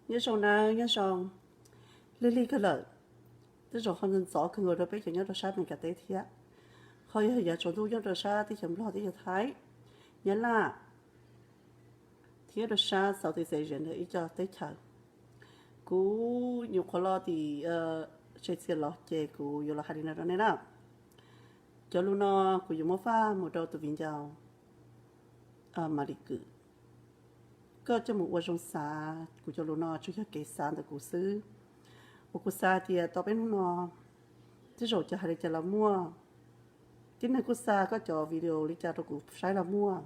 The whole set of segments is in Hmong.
Nyob zoo nawb, nyob zoo. Lig lig kawg lawm, tej zaum ho ntxov ntxov kawg nkaus rau peb cov nyob rau sab Amelikas teb thiab. Ho yog yav tsaus ntuj nyob rau sab teb chaws Nplog, teb chaws Thaib, Nyab Laj, thiab nyob rau sab Southeast Asia ntawm ib co teb chaws. Kuv nyuam qhuav los tim Australia los ces kuv yuav los hais li no rau nej na. Cov lus no kuv yuav muab faj mus rau tus viv ncaus Malis Kwm. Koj coj mus ua zoo xav, kuv cov lus no tsuas yog kev xav ntawm kuv xwb. Uas kuv xav tias tau peb hnub no tej zaum cov hais li cas los muaj, tib neeg kuj xa koj cov video li cas rau kuv saib los muaj.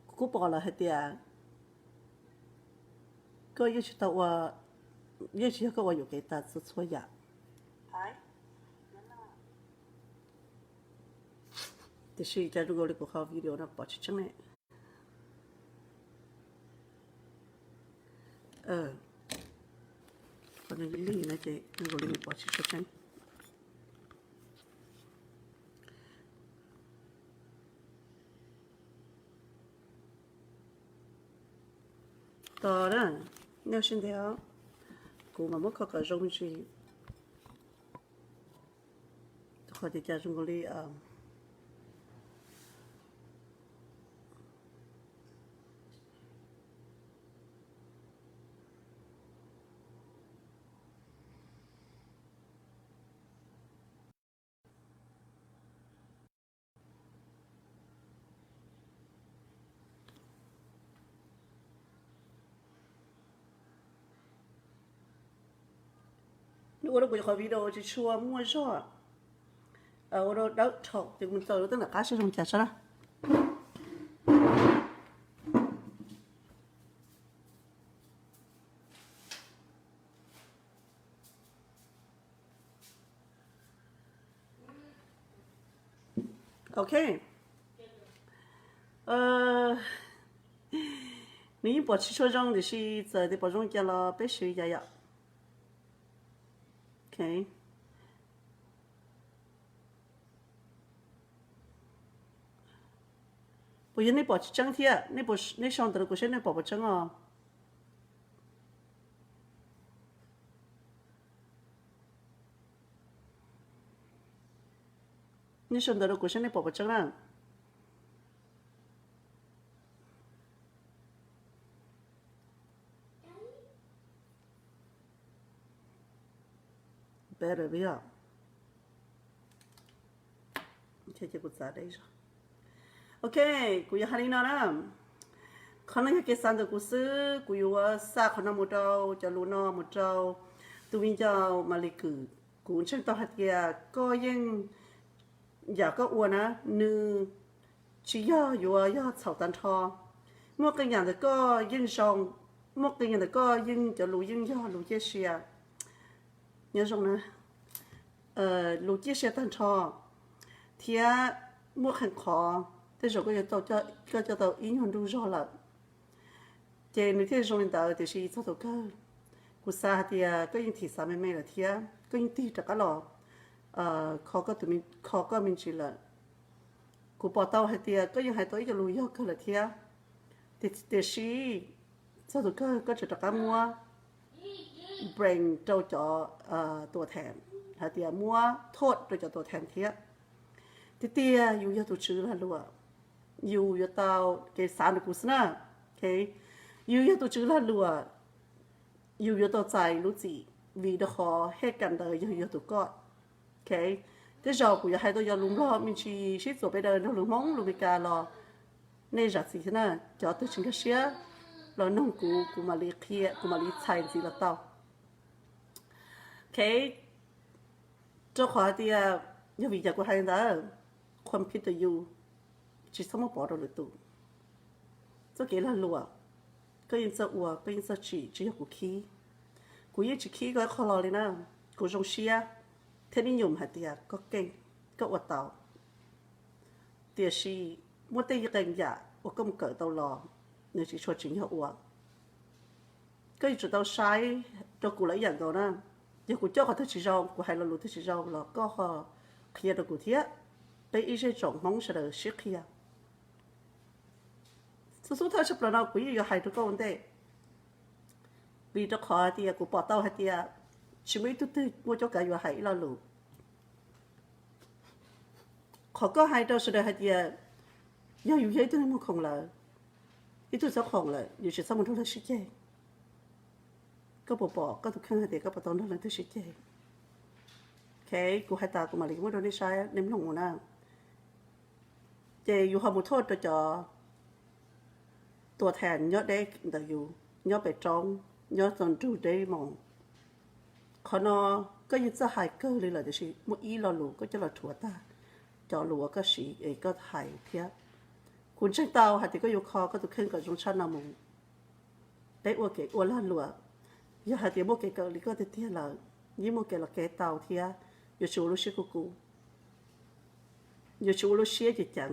Kuv kuj pom lawm hais tias koj yeej tsis tau ua, yeej tsis yog koj ua yuam kev tas txhua txhua yam. Tiam sis cas zoo nkaus li kuv qhov video no pom tsis tseeb ne. Qhov no lig no ces zoo nkaus li kuv pom tsis tseeb. Tos na, nej ua siab ntev os, kuv mam muab kho kom zoo me ntsis. Qhov tias cas zoo nkaus li Nws ua rau kuv qhov video tsis tshua muaj zog, ua rau dawb thaum ces mus txog lub teeb nram qab seb zoo cas sab na. Ok. Nws yeej pom tsis tshua zoo tiam sis txawm tias pom zoo cas los peb siv cas yom. Ok. Puas yog nej pom tsis tseeb thiab? Nej sau ntawv rau kuv seb nej pom puas tseeb os. Nej sau ntawv rau kuv seb nej pom puas tseeb na. Better yom. Ok, kuv yuav hais li no na. Qhov no yog kev xav ntawm kuv xwb, kuv yuav xa qhov no mus rau, cov lus no mus rau tus viv ncaus Malis Kwm. Kuv ntseeg tau hais tias koj yeej, yam koj ua na, nws tsis yog yuav yog txhaum tag nrho. Muaj qee yam ntawm koj yeej zoo, muaj qee yam ntawm koj yeej cov lus yeej yog lus ciaj sia. Nyob zoo na, lus ciaj sia tag nrho, thiab muaj qee qhov tej zaum koj coj tau ib nyuag ntu zog lawm, ces nws thiaj zoo li ntawd. Tiam sis txog thaum kawg, kuv xav hais tias koj yeej thim xav me me lawm thiab koj yeej tig rov qab los kho koj me ntsis lawm. Kuv pom tau hais tias koj yeej hais tau ib co lus yog kawg lawm thiab, tiam sis txog thaum kawg koj tseem rov qab muab blame rau cov tuam theem, hais tias muab thot rau cov tuam theem thiab. Tiag tiag yus yog tus tswv lag luam, yus yuav tau, kev xav ntawm kuv xwb na, yus yog tus tswv lag luam, yus yuav tau txais lub txim vim rau qhov hej kam ntawd yog yus tus koj. Tej zaum kuv yuav hais tau yog lus Nplog me ntsis sib txuas peb daws nrog lus Hmoob lus Meskas los nej zam txim thiab na. Cov twg tsis nkag siab los noog kuv, kuv mam li qhia, kuv mam li txhais ntxiv los tau. Ok, rau qhov hais tias yog vim cas kuv hais li ntawd, qhuas phij tawm yus, tsis txhob muab pov rau lwm tus. Txoj kev lag luam, koj yeej txawj ua, koj yeej txawj tsim, tsis yog kuv khib. Kuv yeej tsis khib koj ib qho lo li na. Kuv zoo siab thiab nib nyum hais tias koj keej, koj ua tau. Tiam sis muaj tej qee yam uas koj mus kawm tau los nws tsis tshua tsim nyog ua. Koj yuav tsum tau saib rau kuv lawm ib yam nkaus na. Yog kuv coj qhov twg tsis zoo, kuv hais lo lus twg tsis zoo los koj ho qhia rau kuv thiab. Peb ib zej tsoom Hmoob sawv daws sib qhia. Xub xub thawj tshaj plaws no kuv yeej yuav hais rau koj ua ntej. Vim rau qhov tias kuv pom tau hais tias tsis muaj ib tug twg muaj cuab kav yuav hais ib lo lus. Qhov koj hais rau sawv daws hais tias yog yus yog ib tug neeg muag khoom lawm, ib tug txhob khoom lawm, yus tsis txhob mus nrog leej sib ceg. Koj puas pom koj tus kheej hais tias koj puas tau nrog leej twg sib ceg? Ok, kuv hais tas kuv mam li muab rau nej saib nej mloog mus na. Ces yus ho mus thuaj rau cov tuam thas nyob deb ntawm yus, nyob pem roob, nyob txog nrug deb moos. Qhov no koj yeej txawj hais kawg li lawm tiam sis muaj ib lo lus koj coj los rhuav tag cov lus uas koj siv es koj hais thiab. Kuv ntseeg tau hais tias koj yuav kho koj tus kheej kom zoo tshaj no mus. Peb ua kev ua lag luam, yog hais tias muaj kev kawm li koj tiag tiag lawm, yeej muaj kev los kev tau thiab. Yuav tsum ua lub siab kuj kuj, yuav tsum ua lub siab ceev ceev,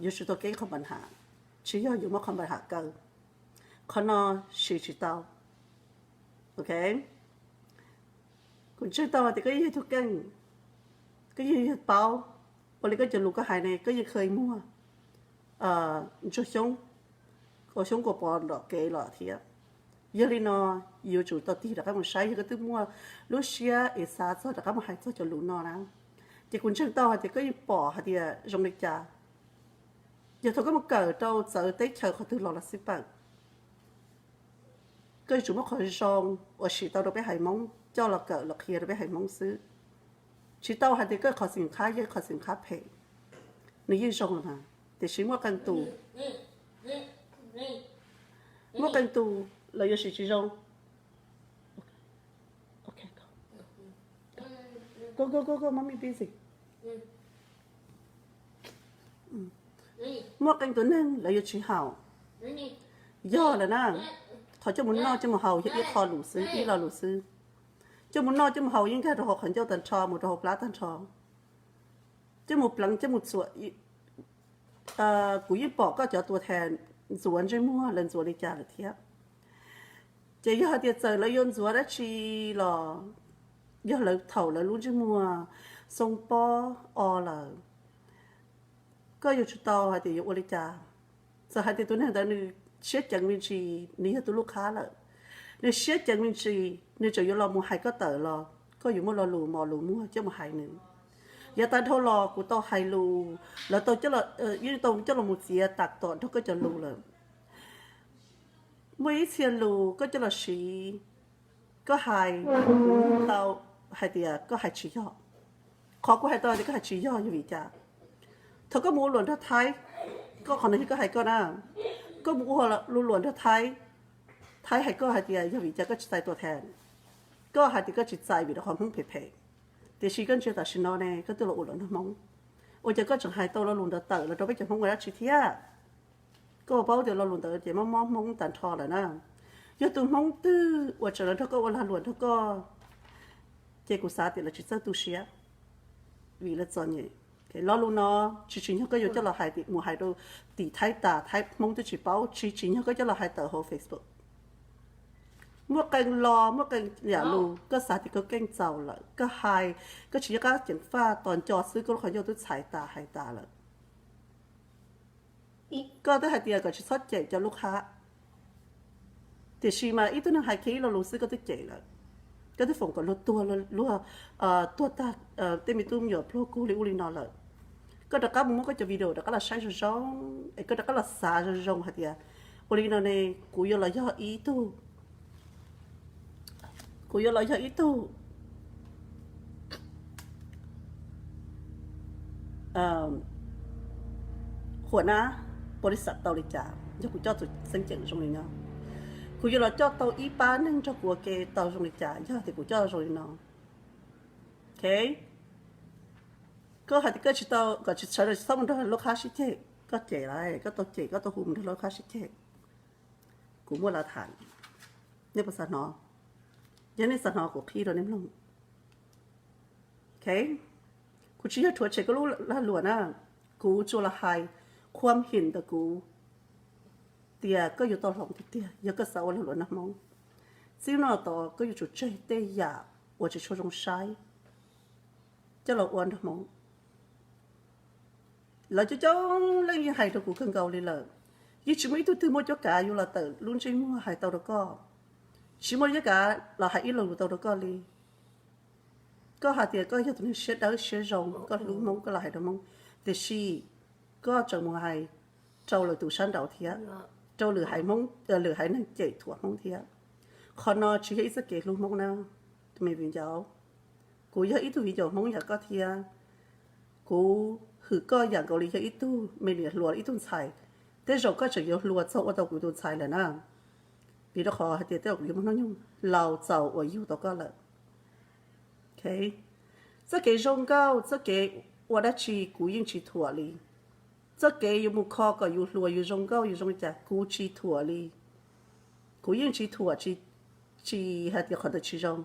yuav tsum tau keeb qhov npa ham, tsis yog yuav muab qhov npa ham kaw. Qhov no siv tsis tau. Ok, kuv ntseeg tau hais tias koj yeej yog tug keej, koj yeej yog paub. Ua li koj cov lus koj hais ne, koj yeej kheev muag ntsuag xyoob, ua xyoob kua pov nrom kev los thiab. Yog li no, yuav tsum tau tig rov qab mus saib yog koj twb muaj lub siab es xav txog rov qab mus hais txog cov lus no na. Ces kuv ntseeg tau hais tias koj yeej pom hais tias zoo li cas. Yog thaum koj mus kawm rau txawv teb chaws qhov twg los los xij pawm, koj yuav tsum muab qhov zoo uas siv tau rau peb haiv Hmoob coj los kawm los qhia rau peb haiv Hmoob xwb. Tsis tau hais tias koj qhov xim qhab yog ib qhov xim qhab phem, nws yeej zoo los mas, tiam sis muaj qee tus, muaj qee tus lawv yuav siv tsis zoo. Muaj qee tus neeg lawv yuav tsis haum. Yog lawm na, qhov coj mus noj coj mus haus yog ib qho lus xwb, ib lo lus xwb. Coj mus noj coj mus haus yeej nkag rau hauv qhov ncauj tag nrho mus rau hauv plab tag nrho. Coj mus pleev coj mus txuam, kuv yeej pom koj cov tuam thas ntxuav ntsej muag lawv ntxuav li cas lawm thiab. Ces yog hais tias txawm lawv yuav ntxuav dab tsi los yog lawv thaum lawv lub ntsej muag xoo pob o lawm, koj yuav tsum tau hais tias yuav ua li cas. Txawm hais tias tus neeg ntawd nws siab ceev me ntsis, nws yog tus lub qhab lawm, nws siab ceev me ntsis, nws tseem yuav los mus hais koj tawm los koj yuav muaj lo lus mos lus muag coj mus hais nws. Yav tag dhau los kuv tau hais lus, lawv tau, yeej tau coj los mus txiav tas tom nrog koj cov lus lawm. Muaj ib txhia lus koj coj los siv, koj hais, kuv tau hais tias koj hais tsis yog. Qhov kuv hais tau tias koj hais tsis yog yog vim cas? Thaum koj mus ua luam nrog Thaib, koj qhov no yog koj hais koj na, koj mus ua luam nrog Thaib, Thaib hais koj hais tias yog vim cas koj tsis txais tuam thas, koj hais tias koj tsis txais vim rau qhov Hmoob phem phem. Tiam sis koj ntsia tam sim no ne koj twb los ua luam nrog Hmoob, ua cas koj tseem hais tau lo lus ntawd tawm los rau peb cov Hmoob ua dab tsi thiab? Koj puas paub tias lo lus ntawd ces mob mob Hmoob tag nrho lawm na. Yog tus Hmoob twg uas tseem los nrog koj ua lag luam nrog koj, ces kuv xav tias lawv tsis txawj tu siab, vim lawv txom nyem. Lo lus no tsis tsim nyog koj yuav coj los hais mus hais rau tim Thaib tas, Thaib Hmoob twb tsis paub, tsis tsim nyog koj coj los hais tawm hauv Facebook. Muaj qee lo, muaj qee yam lus koj xav tias koj keej txaus lawm, koj hais, koj tsis nco qab ceev faj, tos nco xwb koj lub qhov ncauj twb txhais tas hais tas lawm. Koj twb hais tias kom tsis txhob cem cov lub qhab, tiam sis mas ib tug neeg hais kiag ib lo lus xwb koj twb cem lawm. Koj twb foom kom luag tuag, luag tuag tag, tej me tub me nyuam pluag kug li ub li no lawm. Koj rov qab mus muab koj cov video rov qab los saib zoo zoo, es koj rov qab los xav zoo zoo hais tias ua li no ne, kuv yuav los yog ib tug, kuv yuav los yog ib tug hua na, poli xav tau li cas yog kuv coj tus xeeb ceem zoo li no? Kuv yuav los coj tau ib pab neeg nrog kuv ua ke tau zoo li cas yog tias kuv coj zoo li no? Ok, koj hais tias koj tsis tau, kom tsis sawv daws tsis txhob mus nrog lub qhab sib ceg, koj cem lawm, koj tau cem, koj tau hu mus nrog lub qhab sib ceg. Kuv muaj lav tham, nej puas xav hnov? Yog nej xav hnov kuv qhib rau nej mloog. Ok, kuv tsis yog rhuav tshem koj lub lag luam na, kuv tsuas los hais khuam him ntawm kuv tias koj yuav tau hloov tiag tiag yog koj xav ua lag luam nrog Hmoob. Txij no tod koj yuav tsum tseg tej yam uas tsis tshua zoo saib coj los ua nrog Hmoob. Lawv coob coob leej yeej hais rau kuv kawg nkaus li lawm, yeej tsis muaj ib tug twg muaj cuab kav yuav los tawm lub ntsej muag hais tau rau koj. Tsis muaj li cas los hais ib lo lus tau rau koj li. Koj hais tias koj yog tus neeg siab dawb siab zoo, koj hlub Hmoob, koj los hais rau Hmoob, tiam sis koj tseem mus hais rau lwm tus sab nraud thiab, rau lwm haiv Hmoob, lwm haiv neeg cem thuam Hmoob thiab. Qhov no tsis yog ib txoj kev hlub Hmoob na, tus me viv ncaus. Kuv yog ib tug viv ncaus Hmoob yam koj thiab. Kuv hwm koj yam nkaus li yog ib tug me niam hluas, ib tug ntxhais. Tej zaum koj tseem yuav hluas txog ua tau kuv tus ntxhais lawm na, vim rau qhov hais tias tej zaum kuv yuav muaj hnub nyoog laus txaus uas yug tau koj lawm. Txoj kev zoo nkauj, txoj kev ua dab tsi kuv yeej tsis thuam li. Txoj kev yuav mus kho kom yus hluas yus zoo nkauj yus zoo li cas kuv tsis thuam li. Kuv yeej tsis thuam, tsis hais tias qhov ntawd tsis zoo.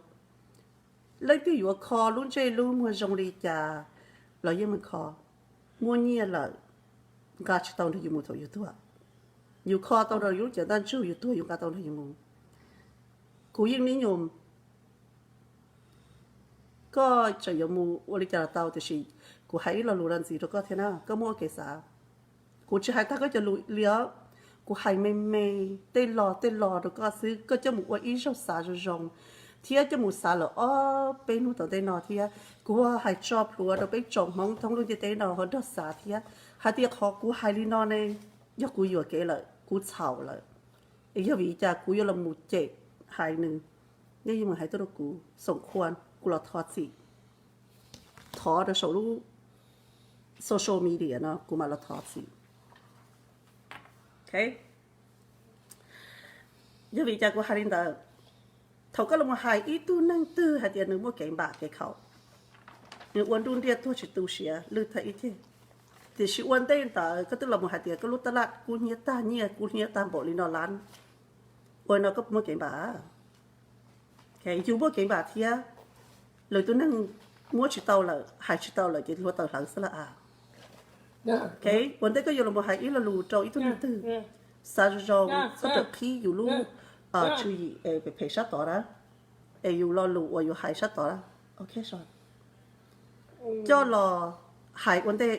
Leej twg yuav kho lub ntsej lub muag zoo li cas los yeej meem kho. Muaj nyiaj lawm, nqa tsis tau nrog yus mus thaum yus tuag. Yus kho tau nrog yus lub cev ntaj ntsug, yus tuag yus nqa tau nrog yus mus. Kuv yeej nib nyuam, koj tseem yuav mus ua li cas los tau, tiam sis kuv hais ib lo lus no ntxiv rau koj thiab na, koj muab ua kev xav. Kuv tsis hais tag koj cov lus li os, kuv hais me me tej lo tej lo rau koj xwb, koj coj mus ua ib zaug xav zoo zoo, thiab coj mus xav lawm ob peb hnub tom ntej no thiab. Kuv hais tso plhuav rau peb tsoom Hmoob thoob lub ntiaj teb no ho nrog xav thiab, hais tias qhov kuv hais li no ne, yog kuv yuam kev lawm, kuv txhaum lawm, es yog vim li cas kuv yuav los mus cem hais nws. Nej yeej meem hais tuaj rau kuv xoom khuam, kuv los thov txim, thov rau saum lub social media no kuv mam los thov txim. Yog vim li cas kuv hais li ntawd? Thaum koj los mus hais ib tug neeg twg hais tias nws muaj kev npam kev khaum, nws ua nruj nriaj tuag tsis tu siav lwj tag ib ceg, tiam sis ua ntej ntawd koj twb los mus hais tias koj lub tab laj kub hnyiab tag nyiaj kub hnyiab tag npaum li no lab, ua li no koj puas muaj kev npam? Yus muaj kev npam thiab, lwm tus neeg muab tsis tau lawm, hais tsis tau lawm ces hluav taws hlawv xwb lawm a. Ua ntej koj yuav los mus hais ib lo lus rau ib tug neeg twg, xav zoo zoo, txhob rawm qhib yus lub tswv yim phem phem sab tod na, es yus lo lus uas yus hais sab tod na. Coj los hais ua ntej,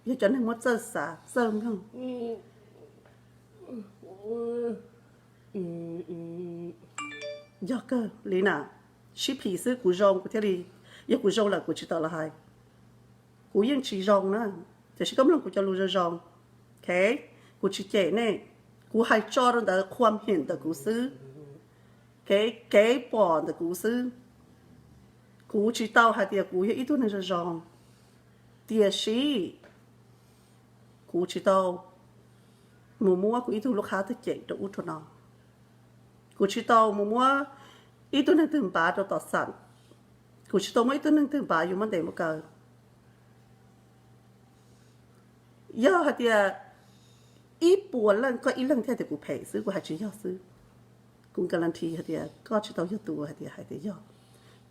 yog cov neeg muab txawj xav txawj mloog. Yog kawg li na, sib phim xwb kuv zoo kuv thiaj li, yog kuv zoo lawm kuv tsis tau los hais. Kuv yeej tsis zoo na, tiam sis koj mloog kuv cov lus zoo zoo. Kuv tsis cem nej, kuv hais tso rau ntawd qhuam him ntawm kuv xwb, kev pom ntawm kuv xwb. Kuv tsis tau hais tias kuv yog ib tug neeg zoo zoo, tiam sis kuv tsis tau mus muab kuv ib tug lub qhab twg cem rau ub rau no. Kuv tsis tau mus muab ib tug neeg twg npav rau tom xam. Kuv tsis tau muab ib tug neeg twg npav yus muab ntes mus kaw. Yog hais tias ib puas leej koj ib leeg thiaj tias kuv phem xwb, kuv hais tsis yog xwb. Kuv guarantee hais tias koj tsis tau yog tus hais tias hais tias yog.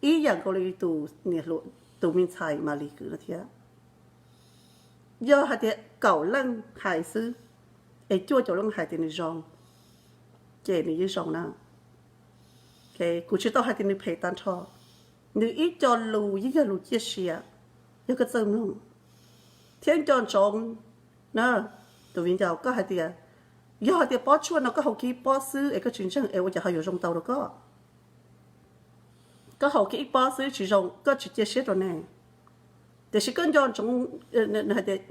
Ib yam nkaus li tus niam hluas, tus me ntxhais Malis kwv no thiab. Yog hais tias kaum leej hais xwb, es cuaj caum leej hais tias nws zoo, ces nws yeej zoo na. Kuv tsis tau hais tias nws phem tag nrho. Nws ib co lus yeej yog lus ciaj sia, yog koj txawj mloog thiab nco ntsoov na. Tus viv ncaus, koj hais tias, yog hais tias pob tshuaj no koj haus kiag ib pob xwb es koj tsis ntseeg es ua cas ho yuav zoo tau rau koj? Koj haus kiag ib pob xwb tsis zoo, koj tsis cia siab rau ne. Tiam sis koj nco ntsoov,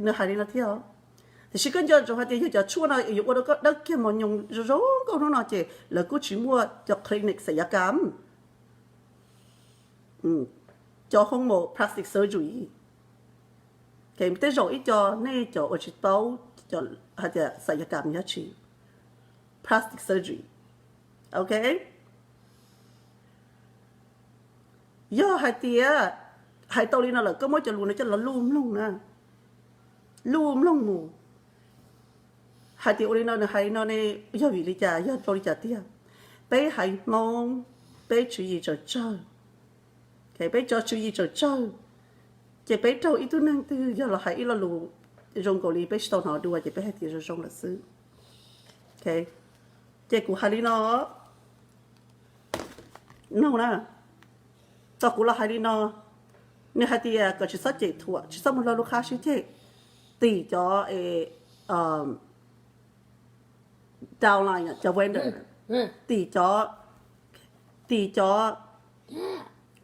nws hais li no thiab, tiam sis koj nco ntsoov hais tias yog cov tshuaj no yuav ua rau koj dawb kiag mos nyoos zoo zoo nkauj hnub no ces lawv kuj tsis muaj cov clinic xayas kam, cov hoob mos plastic surgery. Tej zaum ib co nej cov uas tsis paub hais tias xayas kam yog tsi, plastic surgery, ok. Yog hais tias hais tau li no lawm, koj muab cov lus no coj los luj mloog na, luj mloog mus. Hais tias ua li no nws hais li no ne, yog vim li cas, yog rau li cas tiag? Peb haiv Hmoob, peb tswv yim tsaws tsawg, peb cov tswv yim tsaws tsawg, ces peb raug ib tug neeg twg yog los hais ib lo lus zoo nkaus li peb tsis tau hnov dua ces peb hais tias zoo zoo lawm xwb. Ces kuv hais li no, mloog na, tau kuv los hais li no, nws hais tias kom tsis txhob cem thuam, tsis txhob mus lo lub qhab sib ceg, tim cov downline, cov vendor, tim cov tim cov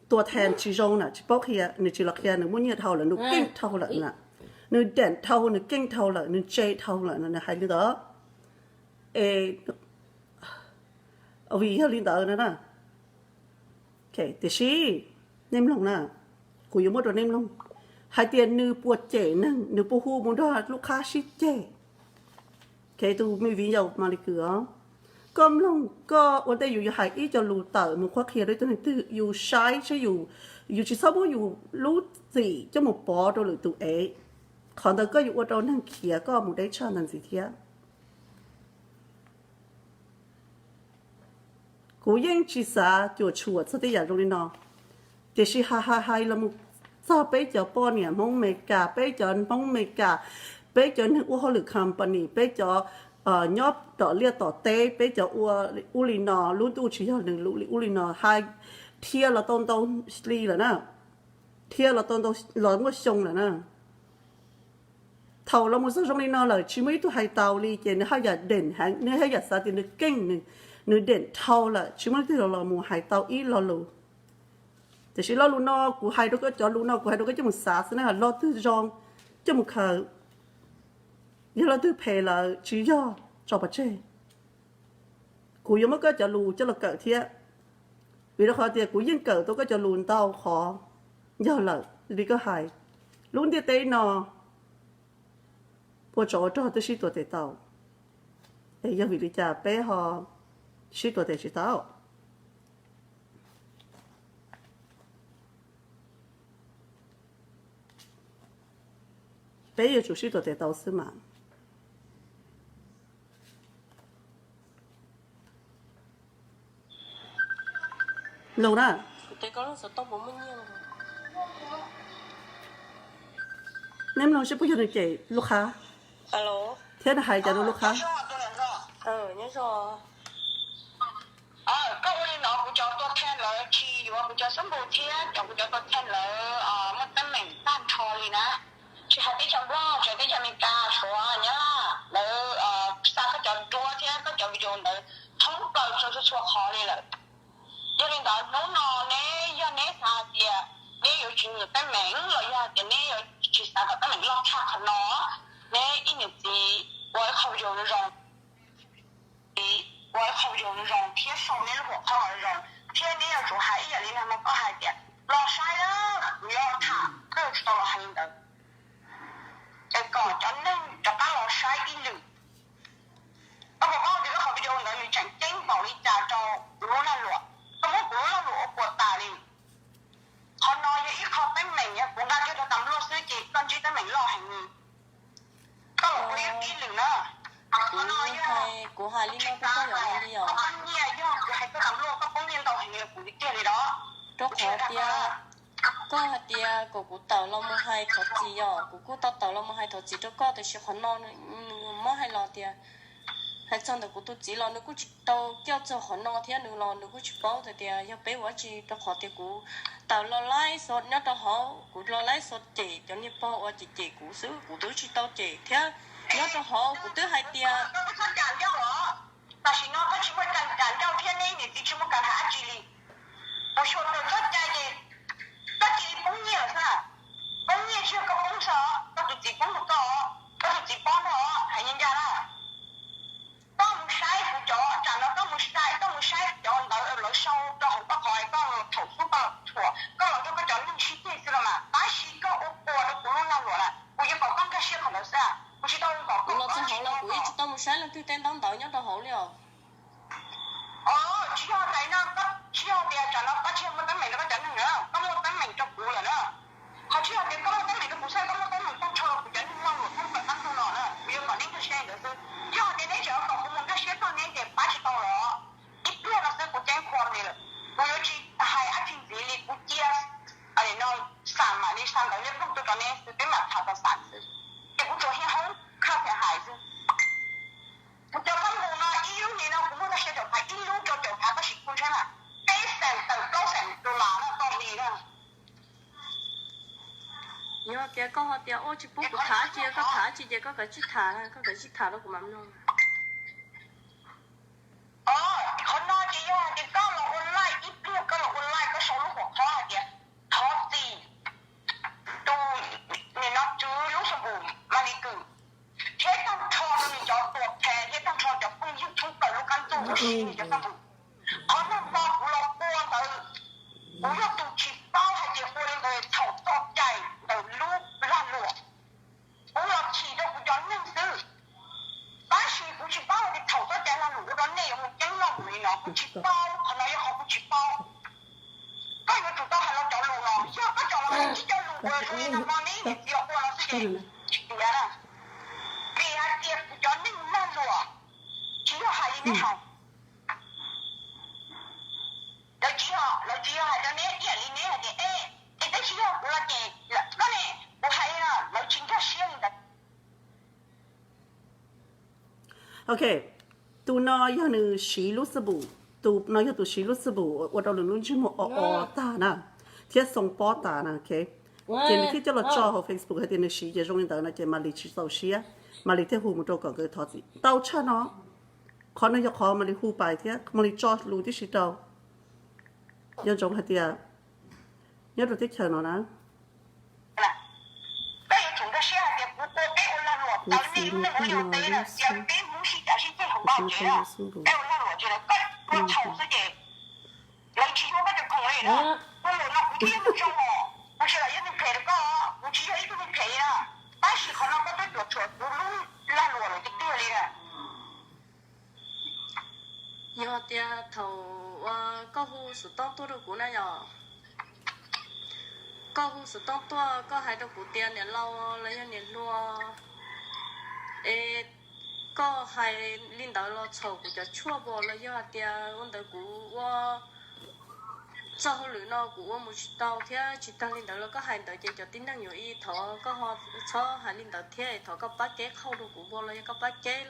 tua thas tsis zoo na, tsis paub qhia, nws tsis los qhia, nws muaj nyiaj dhau lawm, nws keej dhau lawm na, nws deem dhau, nws keej dhau lawm, nws ntse dhau lawm no, nws hais li ntawd. Es vim yog li ntawd no na, tiam sis nej mloog na, kuv yuav muab rau nej mloog hais tias nws puas cem neeg, nws puas hu mus nrog lub qhab sib ceg. Tus me viv ncaus Malis Kws os, koj mloog, koj ua ntej yus yuav hais ib co lus tawm mus qhuab qhia rau ib tug neeg twg, yus saib saib yus, yus tsis txhob muab yus lub txim coj mus pov rau lwm tus es. Qhov ntawd koj yuav ua rau neeg khiav koj mus deb tshaj ntawd ntxiv thiab. Kuv yeej tsis xav cuam tshuam txog tej yam zoo li no, tiam sis hais hais hais los mus txog peb cov poj niam Hmoob Amelikas, peb cov Hmoob Amelikas, peb cov neeg ua hauj lwm company, peb cov nyob tom liaj tom teb, peb cov ua ub li no, lub ntuj tsis yog nws lub li ub li no, hais dhia los tau ntau hli lawm na, dhia los tau ntau, los muaj xyoo lawm na. Thaum los mus txog zoo li no lawm tsis muaj ib tug hais tau li ces nws haj yam deem heev, nws haj yam xav tias nws keej, nws deem dhau lawm tsis muaj leej twg los mus hais tau ib lo lus. Tiam sis lo lus no kuv hais rau koj, cov lus no kuv hais rau koj coj mus xav xwb na, lo twg zoo coj mus khaws, yog lo twg phem lawm tsis yog tso pov tseg. Kuv yuav muab koj cov lus coj los kawm thiab, vim rau qhov tias kuv yeej kawm tau koj cov lus ntau qhov yog lawm li koj hais. Lub ntiaj teb no ua tsov ua rog twb sib tuam tes tau, es yog vim li cas peb ho sib tuam tes tsis tau? Peb yuav tsum sib tuam tes tau xwb mas. Mloog na, neb mloog seb puas yog nws cem lub qhab thiab nws hais cas rau lub qhab. Koj ua li no kuv cov tua thaj lawv tsis yuav kuv cov xab npus thiab cov kuv cov tua thaj lawv muaj teeb meem tag nrho li na. Tsis hais teb chaws Nplog, tsis hais teb chaws Amelikas, Suav, Nyab Laj, lawv xa koj cov duab thiab koj cov video ntawd thoob plaws rau txhua txhua qhov li lawm. Yog li ntawd hnub no neb yog neb xav hais tias neb yuav tsis nyiam teeb meem los yog hais tias neb yuav tsis xav kom teeb meem loj tshaj qhov no, neb ib niam txiv ua ib qho video zoo, ua ib qho video zoo thiab sau neb lub hom qhab los zoo, thiab neb yuav tsum hais ib yam li no no koj hais tias los saib na, kuv yuav tham, koj yuav tsum tau los hais li ntawd. Es kom cov neeg rov qab los saib ib lwm. Koj puas paub tias lub qhov video ntawd nws tseem ceeb npaum li cas rau kuv lub lag luam? Koj muab kuv lub lag luam ua puas tas li. Qhov no yog ib qho teeb meem, yog kuv nqa kiag rau tas luaj xwb ces koj ntsib teeb meem loj heev li. Koj los ua ib lwm na. Qhov no yog kuv hais li no rau koj yog li os. Koj nyiaj yog kuv hais koj tas luaj, koj poob nyiaj ntau heev li kuv li tiag li os. Rau qhov tias koj hais tias kom kuv tawm los mus hais thov txim, yog kuv kuj tau tawm los mus hais thov txim rau koj, tiam sis qhov no nws muab hais los tias hais txog ntawm kuv tus txiv los nws kuj tsis tau coj txog qhov no thiab, nws los nws kuj tsis paub tias yog peb ua dab tsi, rau qhov tias kuv tawm los laib xo nyob rau hauv, kuv los laib xo cem cov niag pog uas cem cem kuv xwb, kuv twb tsis tau cem thiab. Nyob rau hauv kuv twb hais tias tam sim no koj tsis muaj kam ncauj thiab neb niam txiv tsis muaj kam hais dab tsi li. Kuv xyuas tawm txoj cai ces koj cia li poob nyiaj lawm xwb. Poob nyiaj tsis yog koj poob xwb, koj tus txiv poob rau koj, koj tus txiv poob rau hais ncaj ncaj na. Koj mus saib kuv cov, tsam no koj mus saib, koj mus saib cov ntawd lawv sau rau hauv koj qhov koj thaum xub koj los thuam, koj los nrog koj cov neeg sib ceg xwb los mas, tab sis koj ua puas rau kuv lub lag luam na, kuv yeej kom koj nkag siab qhov ntawd xwb. Kuv tsis tau kom koj los txog hauv los kuv yeej tsis tau mus saib leej twg tej ntaub ntawv nyob rau hauv li os. Tsis yog tias no, tsis yog tias tsam no koj tsis yog muaj teeb meem rau koj cov neeg na, koj muaj teeb meem rau kuv lawm na. Qhov tsis yog tias koj muaj teeb meem rau kuv xwb, koj muaj teeb meem tag nrho rau kuv cov neeg no lawm, koj muaj teeb meem tag nrho no na, kuv yuav kom neb nkag siab li ntawd xwb. Yog hais tias neb tseem kom kuv mus nkag siab txog neb ces pab tsis tau lawm. Ib pliag no xwb kuv ceeb qhua li lawm. Kuv yuav tsis hais dab tsi ntxiv li, kuv cia no xam mam li xa ntawv liab ploog tuaj rau neb xwb, peb mam tham tau xam xwb. Ces kuv tsuas hiaj hoob khaj thiab hais xwb. Kuv cov kab mus no ib lub hlis no kuv muaj tag siab caum phav, ib lub rau caum phav, tab sis kuv ntshai mas peb xeem tawm plaub xeem dollar no tau hli na. Yog tias koj ho tias ua tsis pub kuv tham tsi, koj tham tsi ces koj kav tsij tham, koj kav tsij tham rau kuv mam mloog. Qhov no ces yog hais tias koj los ua live ib Qhov no kuv los ua ntawd, kuv yog tus tsis paub hais tias ua li ntawd thaum txoj cai ntawm lub lag luam. Kuv los chim rau kuv cov neeg xwb, tab sis kuv tsis paub hais tias thaum txoj cai lag luam ua rau nej yuav mus ceeb loj mus li no, kuv tsis paub, qhov no yog qhov kuv tsis paub. Koj yuav tsum tau hais los cov lus no, yog koj cov los ib co lus ua zoo li no no neb niam txiv ua los xwb ces tsis tiav na. Vim hais tias kuv cov neeg lag luam tsis yog hais li neb hais. Lawv tsis yog, lawv tsis yog hais rau neb ib yam li neb hais tias, e, e, teb tsis yog kuv los ces koj ne, kuv hais li no, lawv tsis nkag siab li ntawd. Ok, tus no yog nws siv lub xab pum, tus no yog tus siv lub xab pum ua rau nws lub ntsej muag o o tag na, thiab xoo pob tas na, ok. Ces nws thiaj coj los tso hauv Facebook hais tias nws siv ces zoo li ntawd no ces Malis tsis txaus siab, Malis thiaj hu mus rau kom nkawd thov txim ntau tshaj no. Qhov no yog qhov Malis hu pais thiab Malis tso lus tib si rau. Nco ntsoov hais tias nyob rau teb chaws no na, peb yuav tsum nkag siab hais tias kuv ua, peb ua lag luam tau nej lub neej ua liaj ua teb na, cia peb Hmoob sib cav sib ceg hauv vaj tsev na, peb ua lag luam ces lawv koj ua thaum xwb ces lawv tsis yuav koj cov khoom li na. Ua luam no kuv thiaj yog neeg zoo os, kuv tsis lam yog neeg phem rau koj, kuv tsis yog ib tug neeg phem li na, tab sis qhov no koj twb tuam tshuam kuv lub lag luam lawm tiag tiag li na. Yog tias thaum uas koj hu xov tooj tuaj rau kuv na yom, koj hu xov tooj tuaj koj hais rau kuv tias niam laus los yog niam hluas, es koj hais li ntawd los txhaum kuv cov tshuaj pom los yog hais tias ua ntawd kuv ua txoj hauj lwm no kuv ua mus tsis tau thiab tsis tag li ntawd los koj hais ntawd ces cov tib neeg yuav ib thov koj ho txhob hais li ntawd thiab thov koj pab keb qhauj rau kuv pom los yog koj pab keb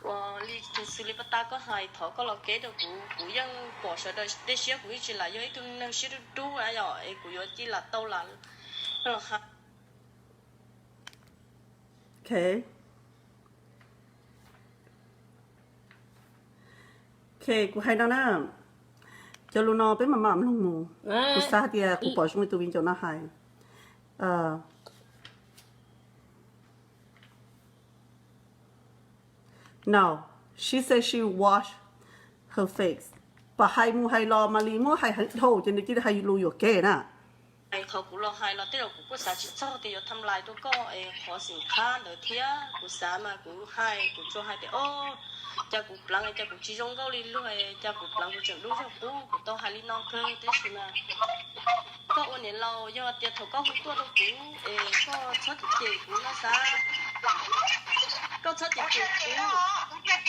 uas li tus xws li pab tab koj hais thov koj los keb rau kuv, kuv yeej pom sawv daws tej siab kuv yeej tsis lam yog ib tug neeg siab dub dub na yom es kuv yuav cia lam tau lam los hais. Ok, kuv hais no na, cov lus no peb mam mam mloog mus. Kuv xav hais tias kuv pom zoo li tus viv ncaus no hais. No, she said she wash her face. Pom hais mus hais los Malis muab hais heev dhau ces nws cia li hais lus yuam kev na. Qhov kuv los hais los tej zaum kuv kuj xav tsis txog tias yuav tham lais rau koj es qhov xim qhab ntawd thiab kuv xav mas kuv hais kuv tsuas hais tias o, cas kuv pleev cas kuv tsis zoo nkauj li luag, cas kuv pleev kuv tseem dub zog qub, kuv tau hais li no kawg tab sis mas koj ua niam laus yog tias thaum koj hu tuaj rau kuv es koj txhob cem cem kuv no xav. Koj txhob cem cem kuv thiab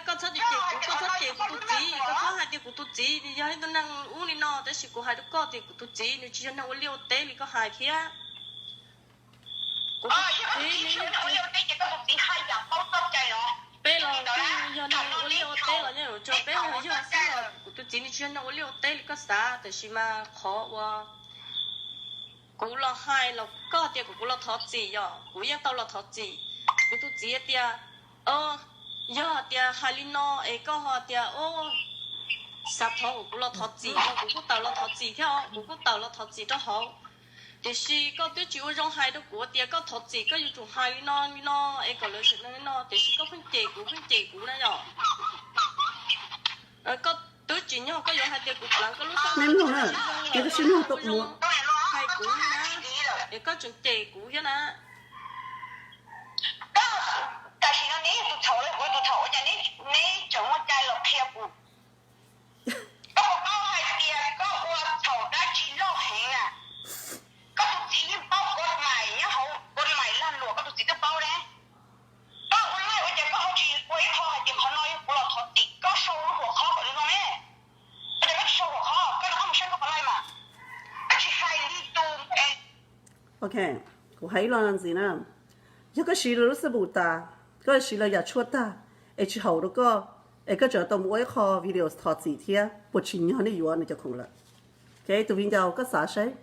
koj txhob cem cem kuv, koj txhob cem kuv tus txiv, koj txhob hais tias kuv tus txiv nws yog ib tug neeg ub li no tab sis kuv hais rau koj tias kuv tus txiv nws tsis yog neeg ua liaj ua teb li koj hais thiab. Kuv tus txiv nws, peb los kuj yog neeg ua liaj ua teb los yeej yuav tso peb yog xwb los kuv tus txiv nws tsis yog neeg ua liaj ua teb li koj xav tab sis mas qhov uas kuv los hais los koj tias kom kuv los thov txim yom, kuv yeej tau los thov txim. Kuv tus txiv tias, o, yog tias hais li no es koj ho tias o, xav thov kom kuv los thov txim no kuv kuj tawm los thov txim thiab os, kuv kuj tawm los thov txim rau hauv. Tiam sis koj twb tsis ua zoo hais rau kuv tias koj thov txim koj yuav tsum hais li no li no es kom lawv sawv daws li no, tiam sis koj pheej cem kuv pheej cem kuv na yom. Koj twb tsim nyog koj yuav hais tias kuv pleev koj lub xab, hais kuv na, es koj tseem cem kuv thiab na. Tam sim no neb tus thaum, kuv tus thaum ua cas neb tseem muaj cai los qhia kuv? Koj puas paub hais tias koj ua thaum dab tsi loj heev na? Koj tus txiv yeej paub koj mais nyob hauv, koj mais lag luam koj tus txiv twb paub ne. Koj ua laij ua cas koj ho tsis ua ib qho hais tias qhov no yog kuv los thov txim, koj sau lub huam qhov kom nws zoo ne? Ua cas koj tsis sau huam qhov, koj rov qab mus saib koj qhov laij mas, koj tsis hais li tus. Ok, kuv hais ib lo ntxiv na. Yog koj siv lawv lub xab pum tas, koj siv lawv yam tshuaj tag, es tsis haum rau koj, es koj tseem tau mus ua ib qho video thov txim thiab, puas tsim nyog nej yuav nws cov khoom lawm? Ok, tus viv ncaus koj xav saib,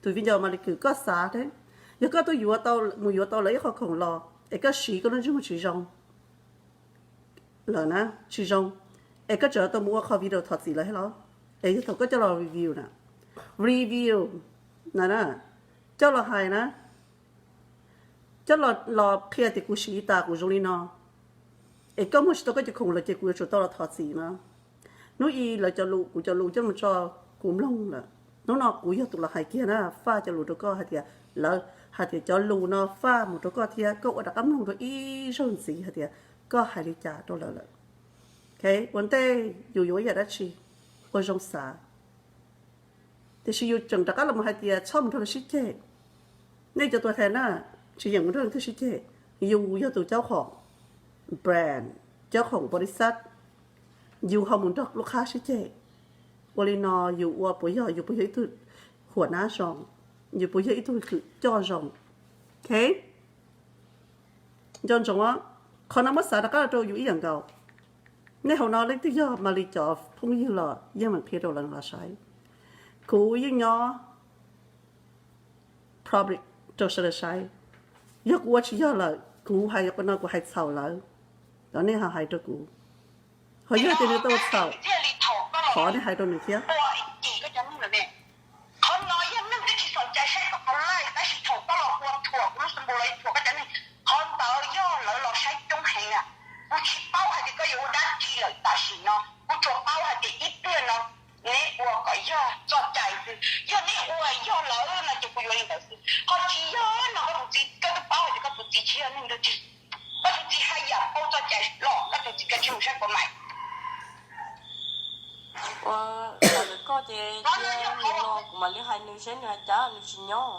tus viv ncaus Malis Kws koj xav thiab, yog koj twb yuav tau, mus yuav tau lawv ib qho khoom los es koj siv koj lub ntsej muag tsis zoo lawm na, tsis zoo, es koj tseem tau mus ua qho video thov txim lawv thiab los? Es yog thaum koj coj los review na, review na, coj los hais na, coj los qhia tias kuv siv tas kuv zoo li no. es koj muag tsis tau koj cov khoom lawm ces kuv yuav tsum tau los thov txim no. Hnub i lawv cov lus, kuv cov lus coj mus tso kuv mloog lawm. Hnub no kuv yog tus los hais kiag na, faj cov lus rau koj hais tias, lawv hais tias cov lus no faj mus rau koj thiab koj ua rov qab mloog rau ib zaug ntxiv hais tias koj hais li cas rau lawv lawm. Ua ntej yus yuav ib yam dab tsi, ua zoo xav. Tiam sis yus tseem rov qab los hais tias txhob mus nrog lawv sib ceg. Nej cov tua thas na, tsis yeem mus nrog leej twg sib ceg. Yus yog tus caub khoom brand, caub khoom npaus lis xab, yus ho mus nrog lub qhab sib ceg. Ua li no yus ua puas yog, yus puas yog ib tug huam nab zoo, yus puas yog ib tug kws coj zoo? Nco ntsoov, qhov no muab xav rov qab rau yus ib yam nkaus. Nej hauv no leej twg yog Malis cov phooj ywg los yeej meem qhia rau lawv los saib. Kuv yeej nyob public rau sawv daws saib. Yog kuv ua tsis yog lawm kuv hais no kuv hais txhaum lawv, los nej ho hais rau kuv. Ho yog tias nws tau txhaum, thov nej hais rau nws thiab. Qhov no yog neeg twb tsis txaus cai saib tau qhov laij, tab sis thaum koj los ua thuam kuv lub xab npus los ua thuam koj cov neeg, qhov ntawd yog lawv los saib coob heev na. Kuv tsis paub hais tias koj yuav ua dab tsi lawm tam sim no, kuv tsuas paub hais tias ib pliag no neb ua kom yog txoj cai xwb, yog neb ua yog lawm no ces kuv yuav li ntawd xwb. Ho tsis yog no koj tus txiv, koj twb paub hais tias koj tus txiv tsis yog neeg dog dig, koj tus txiv haj yam paub txoj cai los koj tus txiv koj tsis mus saib puas maim. Ua, ntawm koj ces cia nws los kuv mam li hais nws seb nws hais cas, nws tsis nyob.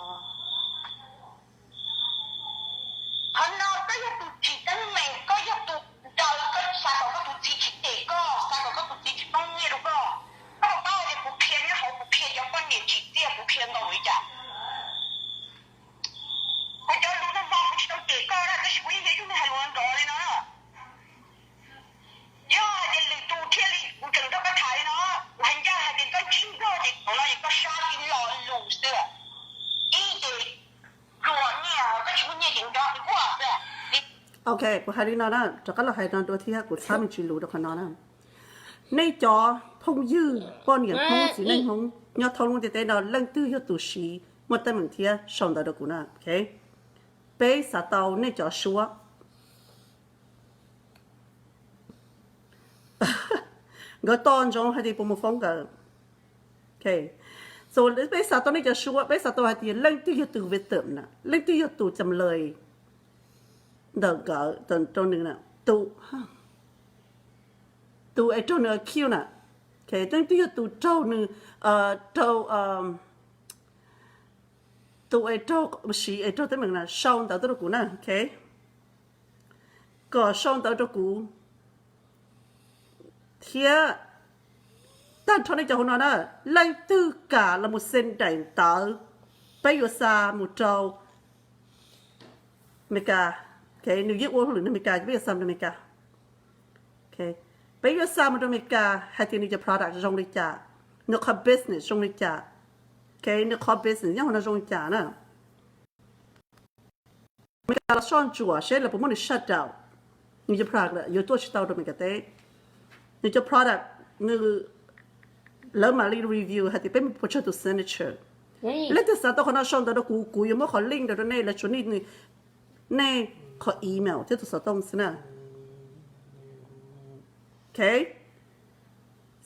Qhov no koj yog tus tsis teeb meem, koj yog tus daws, koj xav kom koj tus txiv tsis cem koj, xav kom koj tus txiv tsis poob nyiaj rau koj. Koj puas paub tias kuv qhia nyob hauv, kuv qhia cov poj niam tsim txiaj, kuv qhia ntau li cas? Kuv cov lus no kuv tsis tau cem koj na, tab sis kuv yeej yog ib tug neeg hais lus nrov li no na. Yog hais tias lwm tus thiaj li kuv tseem nrog koj tham li no, kuv hais ncaj hais tias koj ntsib nplog ces thaum no ces koj sab li lo lus xwb. Ib ces pluas nyiaj, koj tsis muaj nyiaj ces nrov li quaj xwb. Ok, kuv hais li no na, rov qab los hais no dua thiab, kuv txhab me ntsis lus rau qhov no na. Nej cov phooj ywg poj niam Hmoob txiv neej Hmoob nyob thoob lub ntiaj teb no leej twg yog tus siv muaj teeb meem thiab sau ntawv rau kuv na, peb xav tau nej cov suab. Nkawd tos ntsoov hais tias puas mus foob nkawd. Peb xav tau nej cov suab, peb xav tau hais tias leej twg yog tus victim na, leej twg yog tus cam lawm ntawm nkawd rau nws na, tus, tus es raug nws accuse na, leej twg yog tus raug nws, raug, tus es raug, siv es raug teeb meem na, sau ntawv tuaj rau kuv na, kom sau ntawv rau kuv thiab. Tag nrho nej cov hauv no na, leej twg kam los mus send daim ntawv, peb yuav xa mus rau Amelikas. Nws yeej ua hauj lwm nyob Amelikas, peb yuav xa mus rau Amelikas. Peb yuav xa mus rau Amelikas hais tias nws cov product zoo li cas, nws qhov business zoo li cas, nws qhov business nyob hauv no zoo li cas na. Amelikas los soj ntsuam seb lawv puas muab nws shut down, nws cov product yuav tuaj tsis tau rau Amelikas teb. Nws cov product, nws, lawv mam li review hais tias peb mus puas tsawg tus signature. Leej twg xav tau qhov no sau ntawv rau kuv, kuv yuav muab qhov link rau rau nej, lawv tsuas need nej qhov email thiab tus xov tooj xwb na.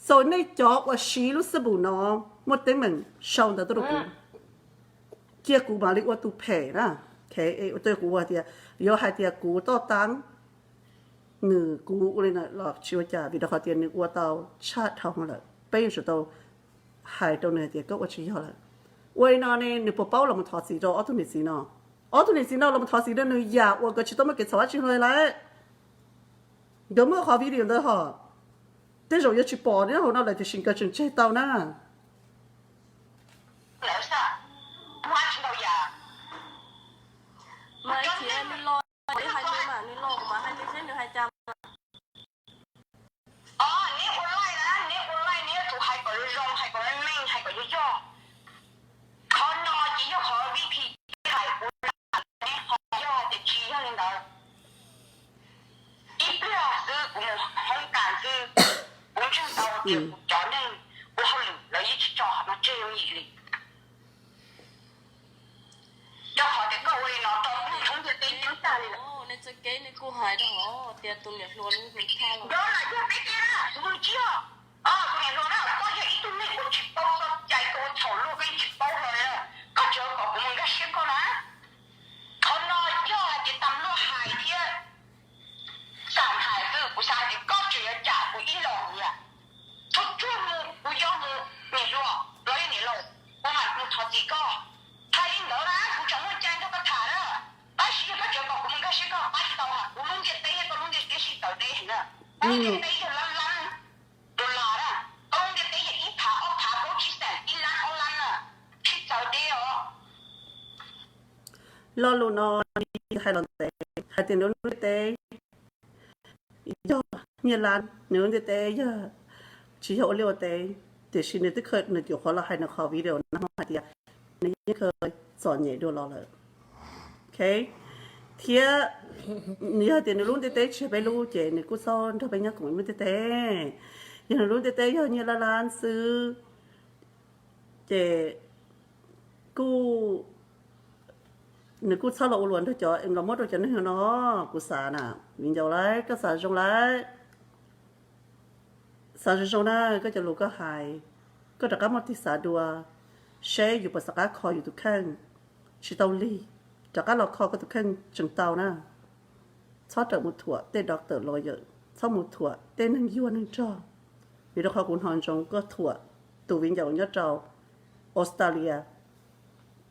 So nej cov uas siv lub xab npum no muaj teeb meem sau ntawv tuaj rau kuv, cia kuv mam li ua tus phem na. Kuv ua tias, yuav hais tias kuv toj tab nws, kuv ua li no los tsis ua cas, vim rau qhov tias nws ua tau tshaj dhau lawm, peb yuav tsum tau hais rau nws hais tias koj ua tsis yog lawm. Ua li no ne nws puas paub los mus thov txim rau ob tug niam txiv no? Ob tug niam txiv no los mus thov txim rau nws yam uas nkawd tsis tau muaj kev txhaum dab tsi hlo li lawm. Nkawd muaj qhov video ntawd hos, tej zaum yuav tsis pom nyob hauv no lawm tiam sis nkawd tseem tseg tau na. Neb ua laij na, neb ua laij neb yuav tsum hais kom zoo, hais kom meej, hais kom yog yog. Qhov no ces yog qhov vib thim hais kuv, neb ho yog tias tsis yog li ntawd. Ib pliag xwb kuv mus hoob kas xwb, kuv ntseeg tau tias kuv cov neeg ua hauj lwm lawv yeej tsis tso qhov no tseg yooj yim li. Rau qhov tias koj ua li no rau peb hmoob ntiaj teb ceeb tag li lawm. Txoj kev nej kuj hais rau hauv tias tus niam hluas nws hu thaj los. Nyob lam yog peb tiag na, tus mus tsis yog. Tus niam hluas na, koj yog ib tug neeg uas tsis paub txoj cai, koj ua txhaum luag koj yeej tsis paub hlo li. Koj tseem kom kuv mus nkag siab koj na. Qhov no yog hais tias tam luaj hais thiab xam hais xwb, kuv xav hais tias koj tseem yuav cam kuv ib los mus yam. Txhob tsuag mus, kuv yuav mus niam hluas los yog niam laus, kuv mam mus thov txim koj. Hais li ntawd na, kuv tseem muaj cai nrog koj tham na. Tab sis yog koj tseem kom kuv mus nkag siab koj, pab tsis tau, kuv lub ntiaj teb yog koj lub ntiaj teb sib txawv deb heev na. Koj lub ntiaj teb yog lab lab dollar na, koj lub ntiaj teb yog ib phav ob phav plaub tsib xees ib lab ob lab na, sib txawv deb os. Lo lus no hais los ntev, hais tias nws lub ntiaj teb yog nyiaj lab, nws lub ntiaj teb yog tsis yog ua liaj ua teb, tiam sis nws twb khaws nws cov qhuav los hais nws qhov video no hais tias nws yeej khaws txom nyem dua los lawm. Thiab yog tias nws lub ntiaj teb tsis yog peb lub ces nws kuj txhob nrog peb nyob koom ib lub ntiaj teb. Yog nws lub ntiaj teb yog nyiaj lab lab xwb ces kuj, nws kuj txhob los ua luam nrog cov, los muab rau cov neeg no. Kuv xav na, viv ncaus lawm, koj xav zoo lawm, xav zoo zoo na, koj cov lus koj hais, koj rov qab muaj tig xav dua, seb yus puas xav qab kho yus tus kheej. Tsis tau lig, rov qab los kho koj tus kheej tseem tau na. Txhob rawm mus thuam tej doctor lawyer, txhob mus thuam tej neeg yuag neeg nrog. Vim rau qhov kuv hnov ntsoov koj thuam tus viv ncaus nyob rau Australia,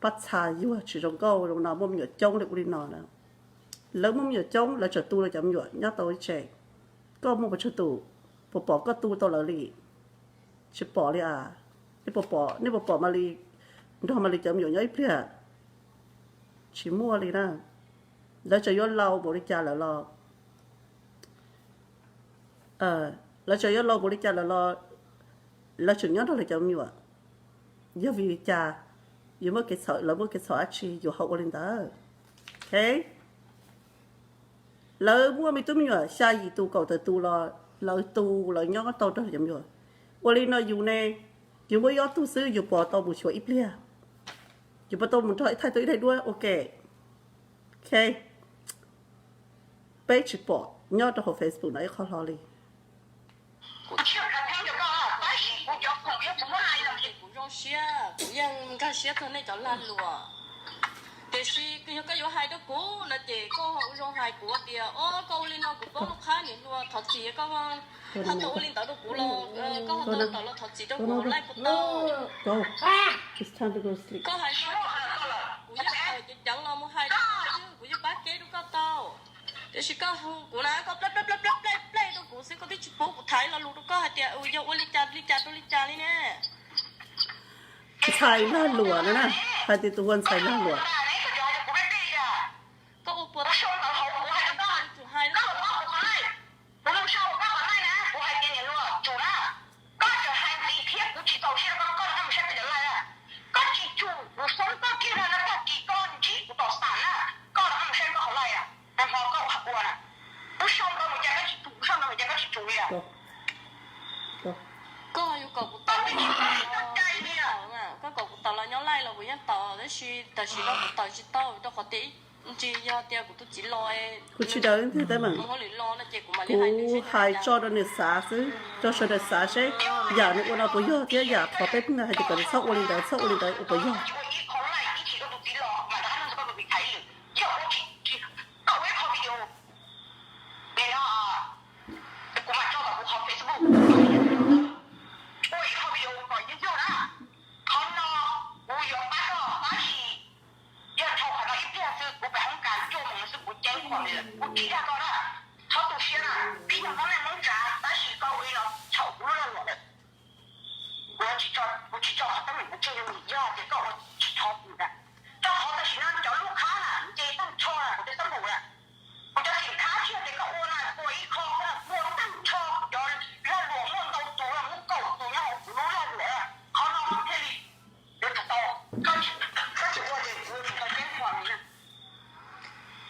pab txha yuag tsis zoo nkauj zoo no, muaj me nyuam coob li ub li no na. Lawv muaj me nyuam coob, lawv tseem tu lawv cov me nyuam nyob tau ib tse. Koj muaj pes tsawg tus, puas pom koj tu tau lawv li? Tsis pom li as. Nej puas pom, nej puas pom Malis nrog Malis cov me nyuam nyob ib pliag? Tsis muaj li na. Lawv tseem yuav laus npaum li cas lawm los, lawv tseem yuav laus npaum li cas lawm los lawv tseem nyob nrog lawv cov me nyuam. Yog vim li cas? Yus muaj kev txhaum, lawv muaj kev txhaum dab tsi yus ho ua li ntawd? Lawv muaj me tub me nyuam xya yim tus kaum tawm tus los lawv tu, lawv nyob tau nrog cov me nyuam. Ua li no yus ne, yus muaj ib ob tug xwb yus puas tau mus xyuas ib pliag? Yus puas tau mus nrog ib thaij tau ib daim duab ua ke? Peb tsis pom nyob rau hauv Facebook no ib qho hlo li. Kuv zoo siab, kuv yeej nkag siab txog nej cov lag luam. Tiam sis yog koj yuav hais rau kuv no ces koj ho ua zoo hais kuv tias, o, koj ua li no kuv poob lub qhab niam hluas, thov txim koj, ho tau ua li ntawd rau kuv los koj ho tau tawm los thov txim rau kuv hauv live kuv tau. Koj hais no kuv yeej tawm ceev ceev los mus hais rau koj xwb, kuv yeej pab kev rau koj tau. Tiam sis koj hu kuv na, koj plej plej plej plej plej rau kuv xwb, koj twb tsis pub kuv tham lo lus rau koj hais tias yog ua li cas li cas rau li cas li ne. Ntxhais lag luam no na, hais tias tus hu ua ntxhais lag luam. Koj ua puas tau, kuv hais rau koj, kuv mus sau koj qhov nai na, kuv hais tias niam hluas tsum na, koj tseem hais ntxiv thiab kuv tsis txaus siab rau koj, koj rov qab mus saib koj cov live na. Koj tsis tsum kuv xoob koj kiag na, tag kis koj ntsib kuv tom xam na, koj rov qab mus saib koj qhov live na, nag hmo koj ua qhov ua na. Kuv sau ntawv mus cas koj tsis tsum, kuv sau ntawv mus cas koj tsis tsum li. Koj yuav kom kuv tawm los nyob live los kuv yeej tawm, koj kom kuv tawm los nyob live los kuv yeej tawm, tab sis tam sim no kuv tawm tsis tau rau qhov tias ib ntsis yog tias kuv tus txiv los, kuv tsis daws ib ntxwg teeb meem, kuv hauj lwm los no ces kuv mam li hais nws, kuv hais tso rau nws xav xwb, rau sawv daws xav seb yam nws ua no puas yog thiab yam qhov peb pheej hais tias kom nws txhob ua li ntawd, txhob ua li ntawd ua puas yog. Ua ib qho video kom yog yog na, qhov no kuv yuav pab koj, tab sis yog dhau qhov no ib pliag xwb kuv pem hoob kas cuaj moos xwb kuv ceeb khuam li lawm, kuv tsis dag koj na. Txhob tu siab na, peb yog Hmoob neej Hmoob tsav, tab sis koj ua li no txhaum kuv lub lag luam lawm. Kuv tsis tso, kuv tsis tso qhov teeb meem kuv tseg rau nws, yog tias koj ua tsis thov kuv na, rau qhov tam sim no cov lub qhab na nce tag nrho na, kuv tej teeb meem na, kuv cov xim khab tsis yog tias koj ua na, ua ib qho na, ua tag nrho kuv cov lag luam muaj ntau tus na, muaj kaum tus nyob hauv kuv lub lag luam na, qhov no thiaj li yuav tsum tau. Koj tsis, koj tsis ua ces kuv yuav tsum tau ceeb khuam na.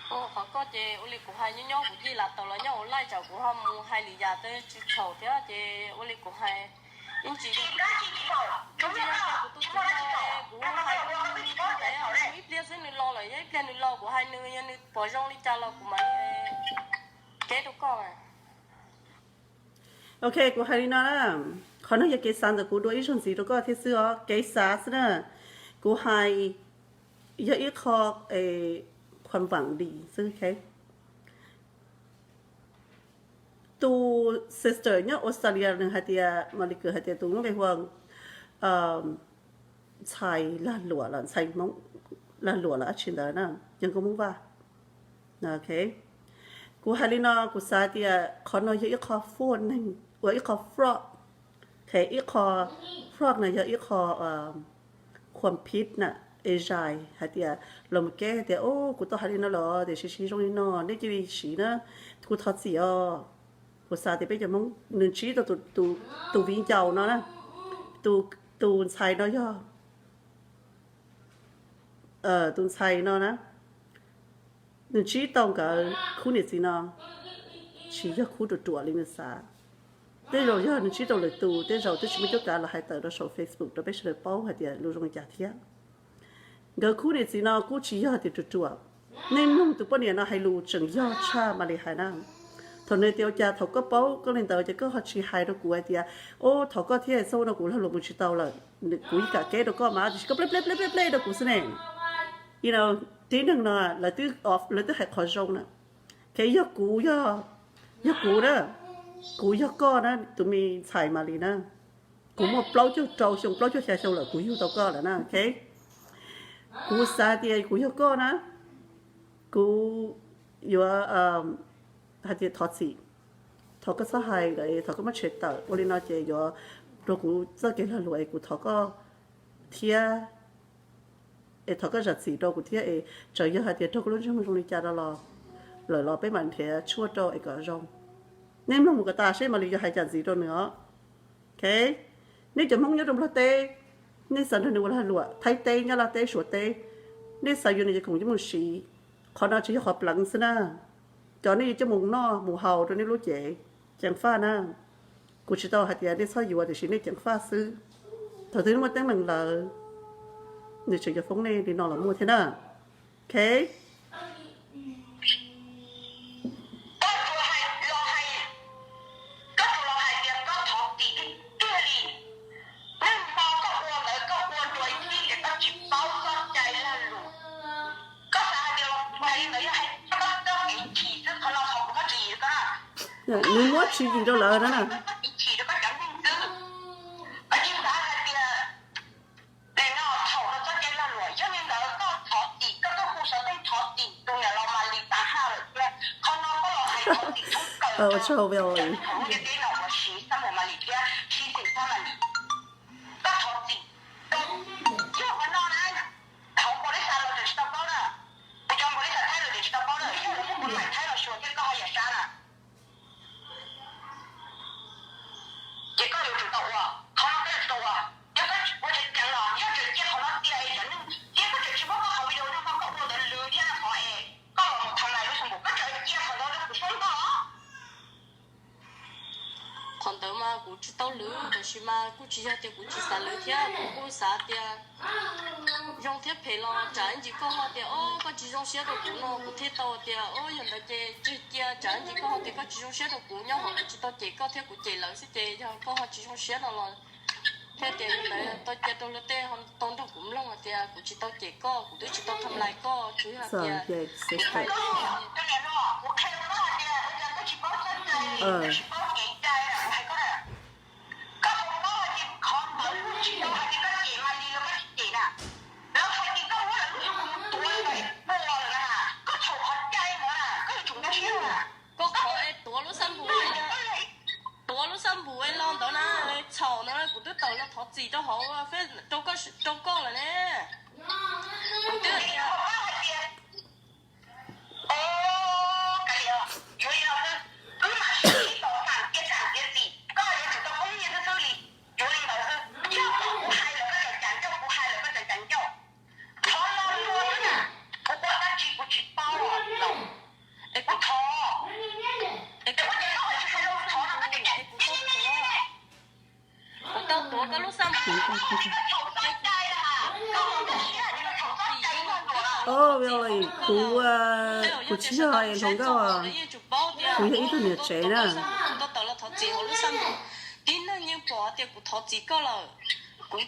Qhov koj ces ua li kuv hais, nyob nyob kuv yij lam tawm los nyob ua live, tsam kuv ho mus hais lwm yam tej tsis txhaum thiab ces ua li kuv hais, Ib ntsis, ib ntsis yog tias kuv tus tub no, kuv hais rau nws ib pliag xwb nws los lawm, yog ib pliag nws los kuv hais nws, yog nws pom zoo li cas los kuv mam li teb rau koj. Ok, kuv hais li no na, qhov no yog kev xav ntawm kuv dua ib zaug ntxiv rau koj thiab xwb os, kev xav xwb na. Kuv hais yog ib qho khuam vam li xwb. Tus sister nyob Australia nws hais tias, Mos Lis Kws hais tias tus nyob npe hu ua ntxhais lag luam los ntxhais Hmoob lag luam los dab tsi ntawd na, yog nkauj Hmoob Vaj. Ok, kuv hais li no, kuv xav tias qhov no yog ib qho fuaj neeg, ua ib qho fraud. Ok, ib qho fraud no yog ib qho khuam phij na, es zais hais tias los mus keb hais tias, o, kuv tau hais li no los tiam sis tsis zoo li no, nej cia li siv na, kuv thov txim os. Kuv xav tias peb cov Hmoob nws ntsib tau tus viv ncaus no na, tus ntxhais no yog, tus ntxhais no na, nws ntsib tau nkawd khub niam txiv no tsis yog khub ruam ruam li nws xav. Tej zaum yog nws ntsib tau lwm tus, tej zaum twb tsis muaj cuab kav los hais tawm rau saum Facebook rau peb sawv daws paub hais tias lus zoo li cas thiab. Nkawd khub niam txiv no kuj tsis yog tias ruam ruam. Nej mloog tus poj niam no hais lus tseem yog tshaj Malis hais na. Thaum nws tias ua cas thaum koj paub koj li ntawd ces koj ho tsis hais rau kuv hais tias, o, thov koj thiab, txhob ua no kuv lag luam mus tsis tau lawm, kuv yeej kam keb rau koj mas tiam sis koj pleb pleb pleb pleb rau kuv xwb ne. Tib neeg no lawv twb hais qhov zoo na. Ces yog kuv, yog kuv na, kuv yog koj na, tus me ntxhais Malis na, kuv muaj plaub caug rau xyoo, plaub caug xya xyoo lawm kuv yug tau koj lawm na. Ok, kuv xav tias kuv yog koj na, kuv yuav hais tias thov txim, thov koj txhob hais lawm, thov koj muab tshem tawm, ua li no ces yuav rau kuv txoj kev lag luam es kuv thov koj thiab, es thov koj zam txim rau kuv thiab es txawm yog hais tias raug koj lub ntsej muag zoo li cas rau los lawm los peb mam nrhiav tshuaj rau es kom zoo. Nej mloog mus kom tas seb Malis yuav hais cas ntxiv rau nws os. Ok, nej cov Hmoob nyob rau Nplog teb, nej xav nrog nws ua lag luam Thaib teb, Nyab Laj teb, Suav teb, nej xav yuav nws ces koom coj mus siv. Qhov no tsis yog qhov pleev xwb na. Cov nej yuav coj mus noj mus haus rau nej lub cev, ceev faj na. Kuv tsis tau hais tias nej txhob yuav tiam sis nej ceev faj xwb. Thaum twg muaj teeb meem lawm, nws tseem yuav foob nej li no los muaj thiab na. Ok, koj tsuas hais los hais, koj tsuas los hais tias koj thov txim tiag tiag li. Nag hmo koj ua ntawd koj ua dua ib tiam koj tsis paub txoj cai lag luam. Koj xav hais tias los hais li ntawd yog hais txog koj kev chim xwb, qhov no qhov kuv muab tswv yim rau koj na. Nws muab tswv yim rau lawv na. Koj kev chim rau koj cov neeg xwb. Koj tsis xav hais tias nim no thaum no txoj cai lag luam yog li ntawd koj thov txim, koj tuaj hu xov tooj thov txim tus niam laus Malis tas haj lawm thiab. Qhov no koj los hais thov txim thoob plaws rau cov neeg thaum lub ntiaj teb no uas siv xab npum Malis thiab siv xeem xab Malis. Koj thov txim rau, yog qhov no na, hauv npaum li xav los tseem tsis tau paub na. Kuv cov npaum li xav Thaib los tseem tsis tau paub na, yog lawv muab npaum li xav Thaib los xyuas thiab koj ho yam sab na. Ces koj yuav tsum tau ua, qhov no koj yuav tsum tau ua. Yog koj ua tseem ceev los yog tseem cia qhov no tiag es cov neeg, yog koj tseem tsis muab koj qhov video no koj ua ntawd lwm thiab qhov es koj los mus tham lais lub xyoo npaum, koj tseem cia qhov ntawd rau kuv xyoo nkaus. Qhov ntawd mas kuv tsis tau lwm, tab sis mas kuj tsis yog tias kuv tsis xav lwm thiab, kuv kuj xav tias zoo thiab phem los tsam ib ntsis koj ho tias, o, koj tsis zoo siab rau kuv no, kuv thiaj tau tias, o, yog ntawd ces tseg cia, tsam ib ntsis koj ho tias koj tsis zoo siab rau kuv, nyob hauv kuv tsis tau cem koj thiab kuv cem lawv xwb ces yog koj ho tsis zoo siab no los thiaj tias yog ntawd tau cia rau luag tej ho tau nrog kuv mloog hais tias kuv tsis tau cem koj, kuv twb tsis tau tham lais koj, tsuas yog hais tias kuv hais koj qhov es tuav lub xab npum, tuav lub xab npum es los ntawd na, txhaum no kuv twb tawm los thov txim rau hauv, rau koj lawm ne. Kuv twb Ov, kuv, kuv tsis yog hluas nkauj, kuv yog ib tug niam tsev na. Tib neeg yeej pom tias kuv thov txim koj lawm. Kuv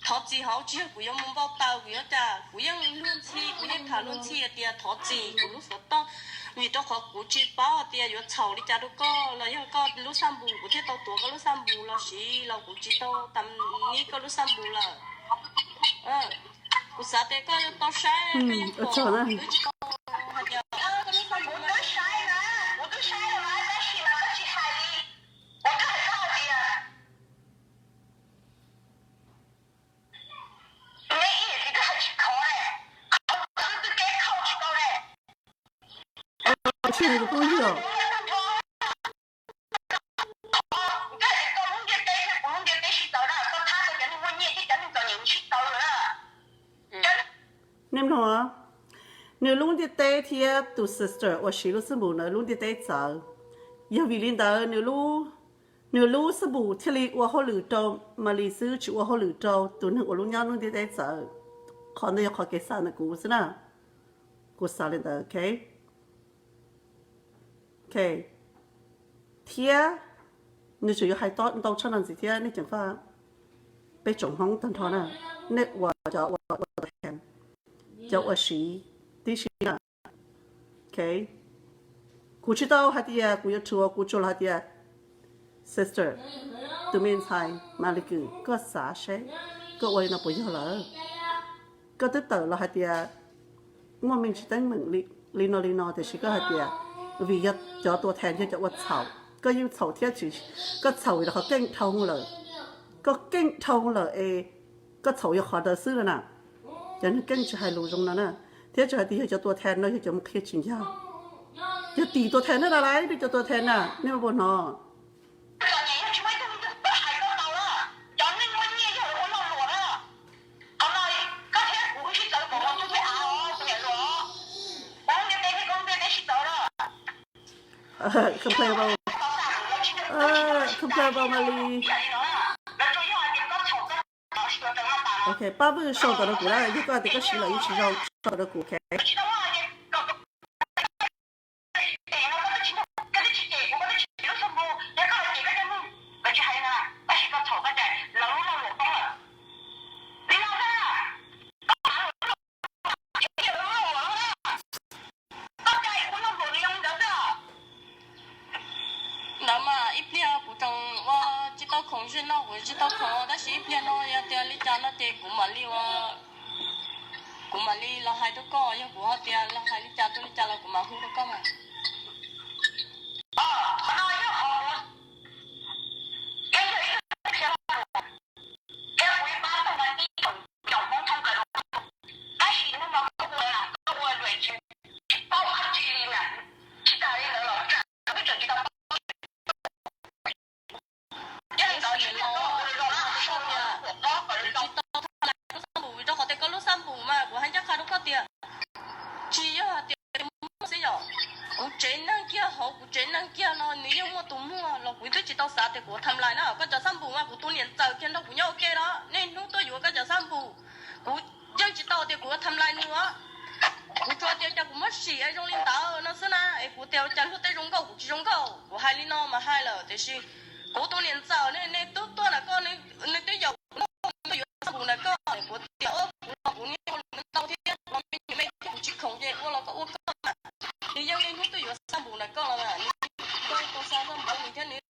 thov txim hauv tsis yog kuv yuav mus npau taws, kuv yuav cas, kuv yeej luag ntxhi, kuv yeej tham luag ntxhi tias thov txim kuv lub xov tooj, vim rau qhov kuv tsis paub hais tias yuav txhaum li cas rau koj los yog koj lub xab npum kuv thiaj tau tuav koj lub xab npum los siv los kuv tsis tau tam nib koj lub xab npum lawm. Kuv xav tias koj tau saib, koj yeej pom, kuv twb tsis tau hais tias koj lub xab npum Nej mloog, nws lub ntiaj teb thiab tus sister uas siv lub xab npum ntawd lub ntiaj teb txawv. Yog vim li ntawd nws lub xab npum thiaj li ua hauj lwm rau Malis xwb, tsis ua hauj lwm rau tus neeg uas lub nyob lub ntiaj teb txawv. Qhov ntawd yog qhov kev xav ntawm kuv xwb na, kuv xav li ntawd, ok. Ok, thiab nws tseem yuav hais ntau tshaj no ntxiv thiab. Nej ceev faj, peb tsoom Hmoob tag nrho na, nej ua cov ua, ua, cov ua siv tib si na. Ok, kuv tsis tau hais tias kuv yuav rhuav, kuv tsuas los hais tias, sister, tus me ntxhais Malis kws, koj xav seb koj ua li no puas yog lawm? Koj twb tawm los hais tias muaj me ntsis teeb meem li no li no, tiam sis koj hais tias vim yog cov tua thas yog cov ua txhaum, koj yeej txhaum thiab, koj txhaum vim rau qhov keej dhau lawm. Koj keej dhau lawm es koj txhaum yog qhov ntawd xwb no na. Cov neeg keej tsis hais lus zoo no na, thiab tsis hais tias yog cov tua thas no yog cov mus qhia tsis ncaj. Yog tim tua thas na, lawv cov tua thas na, nej puas hnov? Complain about, complain about Malis. Ok, pab vwj sau ntawv rau kuv na, yog koj hais tias koj siv lawm yeej tsis zoo, sau ntawv rau kuv, ok. Ntawd mas ib pliag kuv tseem ua tsis tau khoom, zej no kuv tsis tau khoom, tab sis ib pliag no yog tias li cas no ces kuv mam li ua, kuv mam li los hais rau koj, yog kuv ho tias los hais li cas rau li cas los kuv mam hu rau koj mas. Vim rau qhov tias koj lub xab npum mas kuv hais ncaj qha rau koj tias tsis yog hais tias muaj xwb yom, kuv tsev neeg kiag hauv kuv tsev neeg kiag no nws yeej muaj tus muag los kuv twb tsis tau xav tias kuv ua tham lais na. Koj cov xab npum mas kuv tus niam ntxawm kiag nrog kuv nyob ua ke los niaj hnub tuaj yuav koj cov xab npum. Kuv yeej tsis tau tias kuv ua tham lais nws os. Kuv tsuas tias cas kuv muab sim es zoo li ntawd no xwb na, es kuv tias cas luag tej zoo nkauj kuv tsis zoo nkauj, kuv hais li no mas hais lawm tiam sis kuv tus niam ntxawm ne, nej twb tuaj ntawm koj, nws twb yaum kuv tuaj yuav xab npum ntawm koj, kuv tias kuv los kuv niaj hnub ntau thiab kuv me nyuam me thiab kuv tsis khoom ces ua los koj ua koj mas. Nws yeej niaj hnub tuaj yuav xab npum ntawm koj los nws tau xa xab npum nws thiab nws